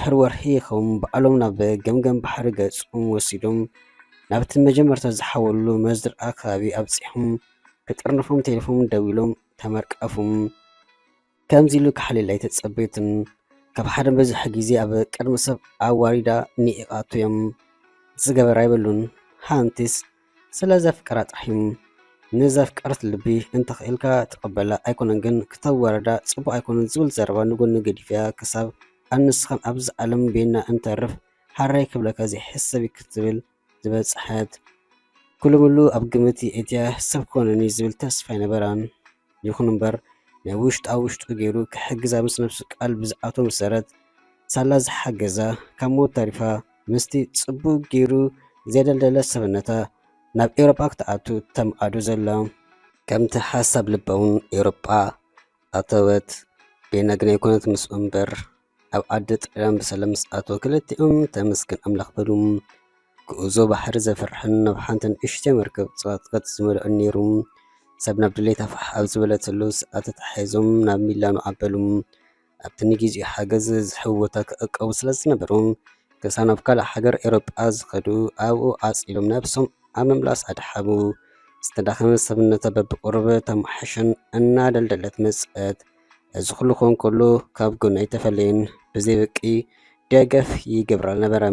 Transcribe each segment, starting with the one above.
ድሕሪ ወርሒ ይኸውን ባዕሎም ናብ ገምገም ባሕሪ ገጾም ወሲዶም ናብቲ መጀመርታ ዝሓወሉ መዝርኣ ከባቢ ኣብጺሖም ክጥርንፎም ቴሌፎን ደዊሎም ተመርቀፉም። ከምዚ ኢሉ ክሓልየላ ኣይተጸበየትን። ካብ ሓደ በዝሒ ግዜ ኣብ ቅድሚ ሰብ ኣዋሪዳ ንዒቓቶ እዮም። ዝገበር ኣይብሉን። ሓንቲስ ስለ ዘፍቀራ ጥራሕ እዩ። ንዘፍቀረት ልቢ እንተኽኢልካ ትቐበላ ኣይኮነን ግን ክተዋርዳ ጽቡቕ ኣይኮነን ዝብል ዘረባ ንጎኒ ገዲፈያ ክሳብ ኣንስኻን ኣብዚ ዓለም ቤና እንተርፍ ሓራይ ክብለካ ዘይሕሰብ እዩ ክትብል ዝበጽሐት። ኩሉ ምሉ ኣብ ግምት የእትያ ሰብ ክኾነኒ ዝብል ተስፋ ኣይነበራን። ይኹን እምበር ናይ ውሽጣ ውሽጡ ገይሩ ክሕግዛ ምስ ነብሱ ቃል ብዝኣቶ መሰረት ሳላ ዝሓገዛ ካብ ሞት ተሪፋ ምስቲ ጽቡቕ ገይሩ ዘደልደለ ሰብነታ ናብ ኤውሮጳ ክትኣቱ ተምኣዶ ዘላ። ከምቲ ሓሳብ ልባ እውን ኤውሮጳ ኣተወት። ቤና ግን ኣይኮነት ምስኡ እምበር ኣብ ዓዲ ጥልያን ብሰላም ምስ ኣተወ ክልቲኦም ተመስገን ኣምላኽ በሉ። ጉዕዞ ባሕሪ ዘፍርሕን ናብ ሓንቲ ንእሽተይ መርከብ ጸቕጥቅጥ ዝመልኦን ነይሩ። ሰብ ናብ ድሌት ኣፋሕ ኣብ ዝበለትሉ ሰዓት ተታሒዞም ናብ ሚላኖ ኣበሉ። ኣብቲ ንግዜኡ ሓገዝ ዝህብ ቦታ ክዕቀቡ ስለ ዝነበሮም ክሳብ ናብ ካልእ ሃገር ኤውሮጳ ዝኸዱ ኣብኡ ዓጺሎም ነብሶም ኣብ ምምላስ ኣድሓቡ። ዝተዳኸመ ሰብነታ በብቁሩብ ተማሓሸን እናደልደለት መጸት። እዚ ኩሉ ክኸውን ከሎ ካብ ጎና ኣይተፈለየን። ብዘይ በቂ ደገፍ ይገብራ ነበረ።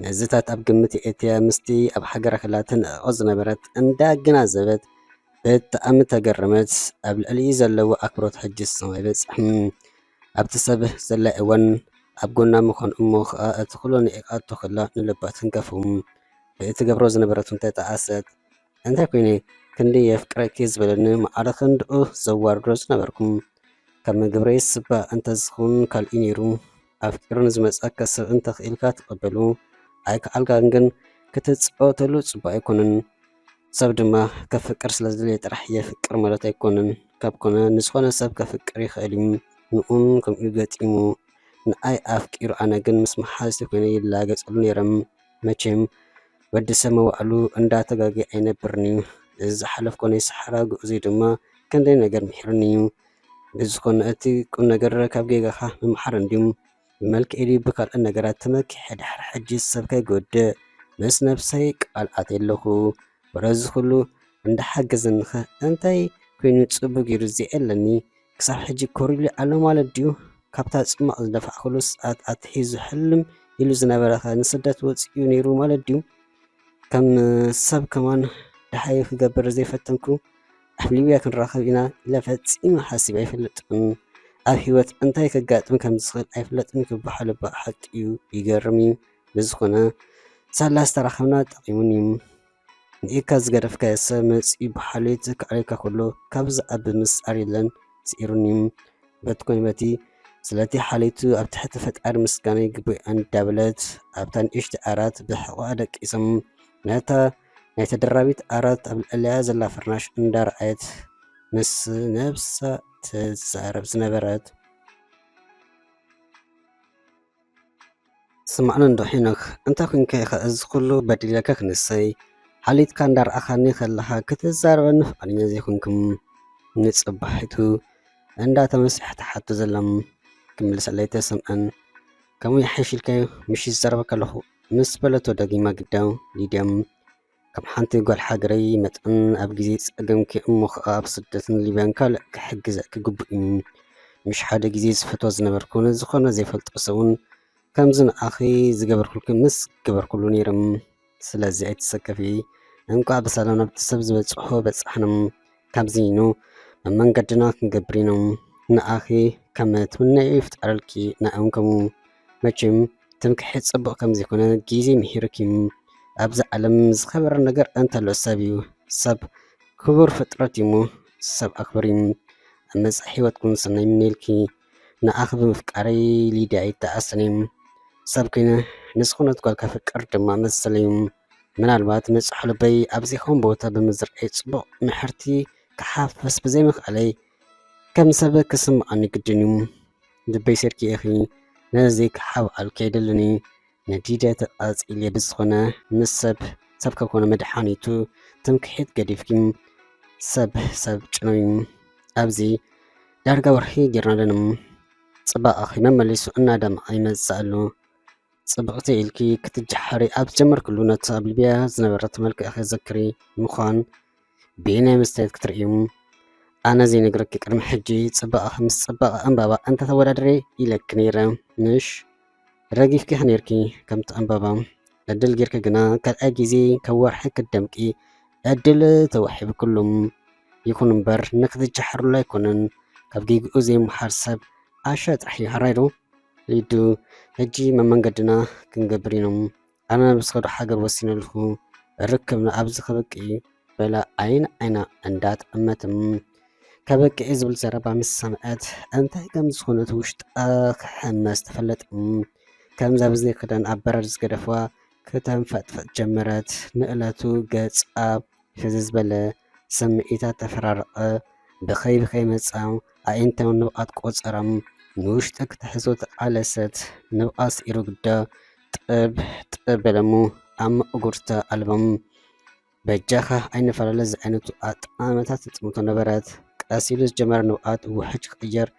ነዚታት ኣብ ግምት የእትያ ምስቲ ኣብ ሃገራ ክላ ትንዕቆ ዝነበረት እንዳገናዘበት ብጣዕሚ ተገረመት። ኣብ ልዕሊኡ ዘለዎ ኣክብሮት ሕጂ ሰማይ በጽሕም። ኣብቲ ሰብ ዘላይ እዋን ኣብ ጎና ምዃን እሞ ኸኣ እቲ ኩሉ ንዒቓቶ ከላ ንልባ ትንከፉ። ብእትገብሮ ዝነበረት እውን ተጠኣሰት። እንታይ ኮይነ ክንዲ የፍቅረኪ ዝበለኒ ማዕረ ክንድኡ ዘዋርዶ ዝነበርኩም ካብ መግብረይ ስባ እንተዝኸውን ካልእ ነይሩ። ኣፍቂሩ ንዝመጸካ ሰብ እንተኽኢልካ ትቐበሉ ኣይከኣልካን ግን ክትጻወተሉ ጽቡቕ ኣይኮነን። ሰብ ድማ ከፍቅር ስለ ዝደለየ ጥራሕ የፍቅር ማለት ኣይኮነን። ካብ ኮነ ንዝኾነ ሰብ ከፍቅር ይኽእል እዩ። ንኡን ከምኡ ገጢሙ ንኣይ ኣፍቂሩ ኣነ ግን ምስ መሓዝቲ ኮይነ ይላገጸሉ ነይረ። መቸም ወዲ ሰብ መዋእሉ እንዳተጋገየ ኣይነብርን እዩ። እዚ ዝሓለፍኮ ናይ ሰሓራ ጉዕዞይ ድማ ክንደይ ነገር ምሒሩኒ እዩ። ብዝኾነ እቲ ቁም ነገር ካብ ጌጋኻ ምምሓር እንድዩ። ብመልክዕ ድዩ ብካልእ ነገራት ተመኪሐ ድሕሪ ሕጂ ሰብ ከይጎድእ ምስ ነብሰይ ቃል ኣትየ ኣለኹ። ወረ እዚ ኩሉ እንዳሓገዘኒኸ እንታይ ኮይኑ ጽቡቕ ገይሩ ዘየለኒ ክሳብ ሕጂ ኮሪሉ ኣሎ ማለት ድዩ? ካብታ ጽማቕ ዝደፋዕኩሉ ሰዓት ኣትሒዙ ሕልም ኢሉ ዝነበረኸ ንስደት ወጺኡ ነይሩ ማለት ድዩ? ከም ሰብ ከማን ደሃዩ ክገብር ዘይፈተንኩ ኣብ ሊብያ ክንራኸብ ኢና ኢለ ፈጺመ ሓሲበ ኣይፈልጥን። ኣብ ህይወት እንታይ ከጋጥም ከም ዝኽእል ኣይፍለጥን ክበሃል እባ ሓቂ እዩ። ይገርም እዩ። ብዝኾነ ሳላ ዝተራኸብና ጠቒሙኒ እዩ። ንኢካ ዝገደፍካዮ ሰብ መጺኡ ብሓልዮት ክኣልየካ ከሎ ካብ ዝኣቢ ምስዓር የለን ስዒሩኒ እዩ። በቲ ኮነ በቲ ስለቲ ሓልዮቱ ኣብ ትሕቲ ፈጣሪ ምስጋና ይግብኦ እንዳበለት ኣብታ ንእሽቲ ዓራት ብሕቖኣ ደቂሶም ነታ ናይ ተደራቢት ዓራት ኣብ ልዕሊኣ ዘላ ፍርናሽ እንዳረኣየት ምስ ነብሳ ትዛረብ ዝነበረት። ስማዕኒ እንዶ ሄኖክ፣ እንታይ ኮንካ ኢኻ እዚ ኩሉ በዲለካ ክንሰይ? ሓሊትካ እንዳረኣኻኒ ከለኻ ክትዛረበኒ ፍቓደኛ ዘይኮንኩም። ንጽባሒቱ እንዳተመስሐ ትሓቶ ዘላ ክምልሰለይ ተሰምዐን። ከምኡ ይሓይሽ ኢልካዮ፣ ምሽ ዝዛረበካ ኣለኹ ምስ በለቶ ደጊማ ግዳ ሊድያ ከም ሓንቲ ጓል ሃገረይ መጠን ኣብ ግዜ ጸገምኪ እሞ ኸኣ ኣብ ስደትን ሊብያን ካልእ ክሕግዘኪ ግቡእ እዩ። ምሽ ሓደ ግዜ ዝፈትዋ ዝነበርኩ ንዝኾነ ዘይፈልጦ ሰብን ከምዚ ንኣኺ ዝገበርኩልኪ ምስ ገበርኩሉ ነይረ። ስለዚ ኣይትሰከፊ። እንቋዕ ብሰላም ናብቲ ሰብ ዝበጽሖ በጻሕና። ካብዚ ኑ መመንገድና ክንገብር ኢና። ንኣኺ ከም ትምነዮ ይፍጠረልኪ ንኣውን ከምኡ። መቸም ትምክሒ ጽቡቕ ከም ዘይኮነ ግዜ ምሂሩኪ። ኣብዚ ዓለም ዝኸበረ ነገር እንተሎ ሰብ እዩ። ሰብ ክቡር ፍጥረት እዩ እሞ ሰብ ኣኽብሪ። ኣብ መጻኢ ህይወትኩም ሰናይ ይምነየልኪ። ንኣኺ ብምፍቃረይ ሊድያ ኣይተኣሰን እየ። ሰብ ኮይነ ንዝኾነት ጓል ከፍቅር ድማ መሰለይ እዩ። ምናልባት ንጹሕ ልበይ ኣብ ዘይኮን ቦታ ብምዝርኣይ ጽቡቕ ምሕርቲ ክሓፍስ ብዘይምኽኣለይ ከም ሰብ ክስምዓኒ ግድን እዩ። ልበይ ሴርኪ ኢኺ፣ ነዚ ክሓብኣልኪ ኣይደልን እዩ። ንዲደ ተቓጺለ ብዝኾነ ምስ ሰብ፣ ሰብ ከይኮነ መድሓኒቱ ትምክሒት ገዲፍኪ ሰብ፣ ሰብ ጭኖዩ። ኣብዚ ዳርጋ ወርሒ ጌርና ኣለና። ጽባቐኺ መመሊሱ እናደመቐ ይመጽእ ኣሎ። ጽብቕቲ ኢልኪ ክትጀሓሪ ኣብ ዝጀመርክሉ፣ ነቲ ኣብ ልብያ ዝነበረ ተመልኪዕኺ ዘክሪ ምዃን ብናይ መስትያት ክትርእዩ። ኣነ ዘይነግረኪ ቅድሚ ሕጂ ጽባቐኺ ምስ ጽባቐ ዕምባባ እንተተወዳድሪ ኢለኪ ነይረ። ምሽ ረጊፍኪ ነይርኪ ከምቲ ዕምባባ። ዕድል ጌርኪ ግና ካልኣይ ግዜ ካብ ወርሒ ክትደምቂ ዕድል ተዋሂብክሉ። ይኹን እምበር ንክትጀሓርሉ ኣይኮነን፣ ካብ ጌግኡ ዘይመሃር ሰብ ዓሻ ጥራሕ እዩ። ሕራይ ዶ? ሊዱ፣ ሕጂ መመንገድና ክንገብር ኢና። ኣነ ምስ ከዶ ሃገር ወሲነ ኣለኹ። ርክብና ኣብዚ ከበቂ እዩ። በላ ዓይን ዓይና እንዳጠመትም። ከበቂ እዩ ዝብል ዘረባ ምስ ሰምዐት እንታይ ከም ዝኾነት ውሽጣ ክሕመስ ተፈለጠ። ከምዛ ብዘይ ክዳን ኣብ በረድ ዝገደፍዋ ከተንፈጥፈጥ ጀመረት። ንእለቱ ገጻ ፍዝዝ በለ። ስምዒታት ተፈራረቐ። ብኸይ ብኸይ መጻ። ኣዒንታውን ንብቓት ቆጸሮም። ንውሽጢ ክትሕዞ ተቓለሰት። ንብቓት ስዒሩ ግዳ ጥብ ጥብ በለሙ። ኣብ መእጉርታ ኣልቦም። በጃኻ ኣይንፈላለ ዝዓይነቱ ኣጠማምታ ትጥምቶ ነበረት። ቀስ ኢሉ ዝጀመረ ንብቓት ውሕጅ ክቕየር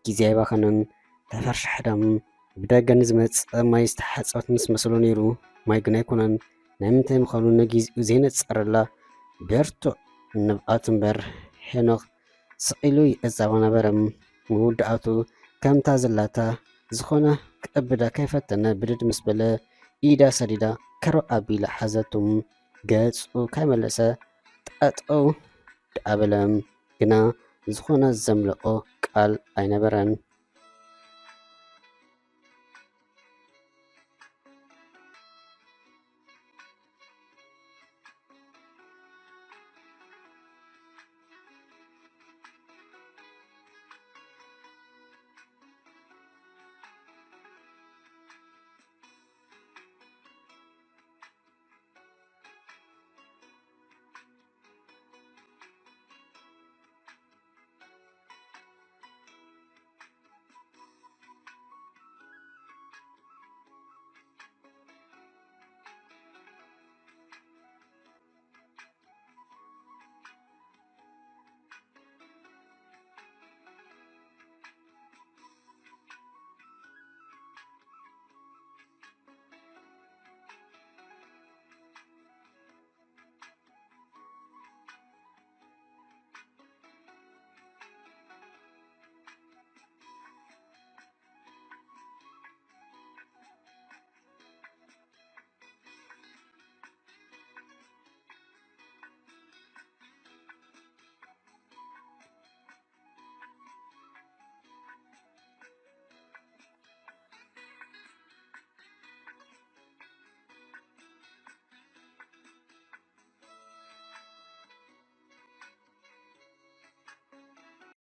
ግዜ ኣይባኸነን። ተፈርሻሕዳም። ብደገ ንዝመጽእ ማይ ዝተሓጸበት ምስ መሰሎ ነይሩ። ማይ ግን ኣይኮነን። ናይ ምንታይ ምዃኑ ንግዜኡ ዘይነጸረላ ብርቱዕ ንብቓት እምበር። ሄኖክ ስቕ ኢሉ ይዕዘባ ነበረ። መወዳእቱ ከምታ ዘላታ ዝኾነ ክእብዳ ከይፈተነ ብድድ ምስ በለ ኢዳ ሰዲዳ ከርብ ኣቢላ ሓዘቱ። ገጹ ከይመለሰ ጠጠው ደኣ በለ። ግና ዝኾነ ዘምለቖ ቃል ኣይነበረን።